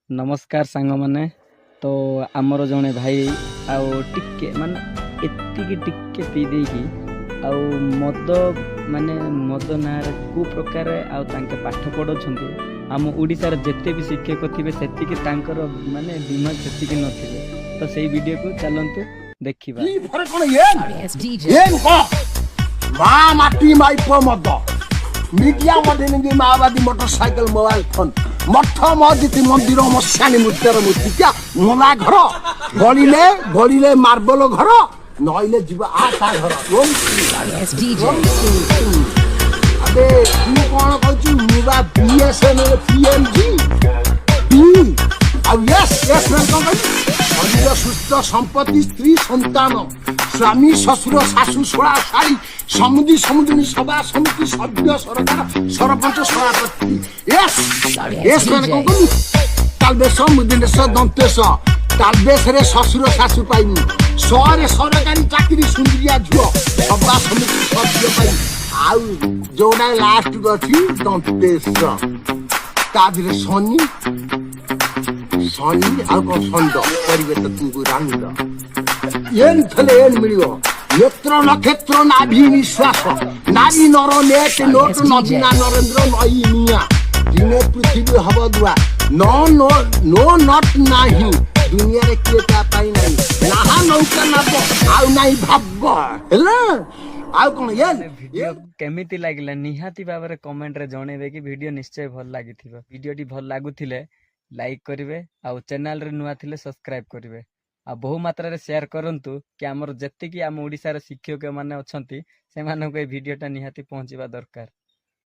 ନମସ୍କାର ସାଙ୍ଗମାନେ। ତ ଆମର ଜଣେ ଭାଇ ଆଉ ଟିକେ ମାନେ ଏତିକି ଟିକେ ପିଇ ଦେଇକି ଆଉ ମଦ, ମାନେ ମଦ ନାଁରେ କେଉଁ ପ୍ରକାର ଆଉ ତାଙ୍କେ ପାଠ ପଢ଼ଉଛନ୍ତି। ଆମ ଓଡ଼ିଶାର ଯେତେ ବି ଶିକ୍ଷକ ଥିବେ, ସେତିକି ତାଙ୍କର ମାନେ ଦିମାଗ ସେତିକି ନଥିବେ। ତ ସେଇ ଭିଡ଼ିଓକୁ ଚାଲନ୍ତୁ ଦେଖିବା। ଫରେ କଣ ଏନ୍ ଏନ୍ କଣ? ମା ମାଟି ମାଇପ ମଦ ମିଡିଆ ମଡେଲିଂ ମାଓବାଦୀ ମୋଟର ସାଇକେଲ ମୋବାଇଲ ଫୋନ ମଠ ମସ୍ଜିଦ ମନ୍ଦିର ମଶାଣି ମୂର୍ତ୍ତିର ମୂର୍ତ୍ତିକା ମଲା ଘର ଗଳିଲେ ଗଳିଲେ ମାର୍ବଲ ଘର ନଇଲେ ଯିବ ଆ ତା ଘର। ଓମ୍ ଓମ୍। ଆବେ, ତୁ କଣ କହୁଛୁ? ମୁଁ ବା ବିଏସଏନଏଲ ପିଏମଜି ବି ଆଉ ଏସ୍ ଏସ୍ ମାନେ କଣ କହିଲୁ? ଶରୀର ସୁସ୍ଥ, ସମ୍ପତ୍ତି, ସ୍ତ୍ରୀ, ସନ୍ତାନ, ସ୍ୱାମୀ, ଶ୍ୱଶୁର, ଶାଶୁ, ଶଳା, ଶାଳୀ, ସମୁଦି, ସମୁଦିନୀ, ସଭା ସମିତି, ସଭ୍ୟ, ସରକାର, ସରପଞ୍ଚ, ସଭାପତି। ଏସ୍ ଏସ୍ ମାନେ କଣ କହିଲୁ? ତାଲବେଶ, ମୁଦିନେଶ, ଦନ୍ତେଶ। ତାଲବେଶରେ ଶ୍ୱଶୁର ଶାଶୁ ପାଇବୁ, ଶରେ ସରକାରୀ ଚାକିରି, ସୁନ୍ଦରିଆ ଝିଅ, ସଭା ସମିତି ସଭ୍ୟ ପାଇବୁ। ଆଉ ଯୋଉଟା ଲାଷ୍ଟକୁ ଅଛି ଦନ୍ତେଶ, ତା ଦେହରେ ଶନି ଶନି ଆଉ କଣ ଷଣ୍ଡ କରିବେ ତ ତୁମକୁ ରାଣ୍ଡ। ଏନ୍ ଥିଲେ ଏନ୍ ମିଳିବ। ନେତ୍ର, ନକ୍ଷତ୍ର, ନାଭି, ନିଶ୍ୱାସ, ନାରୀ, ନର, ନେଟ, ନୋଟ, ନବୀନା, ନରେନ୍ଦ୍ର, ନଈ, ନିଆଁ। ଦିନେ ପୃଥିବୀ ହବ ଦୁଆ। ନ ନୋ not ନାହିଁ ଦୁନିଆରେ କିଏ ତା ପାଇଁ ନାହିଁ। ନାହା ନୌକା ନାବ ଆଉ ନାହିଁ ଭାବ ହେଲା। ଆଉ କଣ ଏନ୍? ଭିଡ଼ିଓ କେମିତି ଲାଗିଲା ନିହାତି ଭାବରେ କମେଣ୍ଟରେ ଜଣେଇବେ କି ଭିଡ଼ିଓ ନିଶ୍ଚୟ ଭଲ ଲାଗିଥିବ। ଭିଡ଼ିଓଟି ଭଲ ଲାଗୁଥିଲେ ଲାଇକ୍ କରିବେ ଆଉ ଚ୍ୟାନେଲରେ ନୂଆ ଥିଲେ ସବସ୍କ୍ରାଇବ୍ କରିବେ ଆଉ ବହୁ ମାତ୍ରାରେ ସେୟାର କରନ୍ତୁ କି ଆମର ଯେତିକି ଆମ ଓଡ଼ିଶାର ଶିକ୍ଷକମାନେ ଅଛନ୍ତି, ସେମାନଙ୍କୁ ଏଇ ଭିଡ଼ିଓଟା ନିହାତି ପହଞ୍ଚିବା ଦରକାର।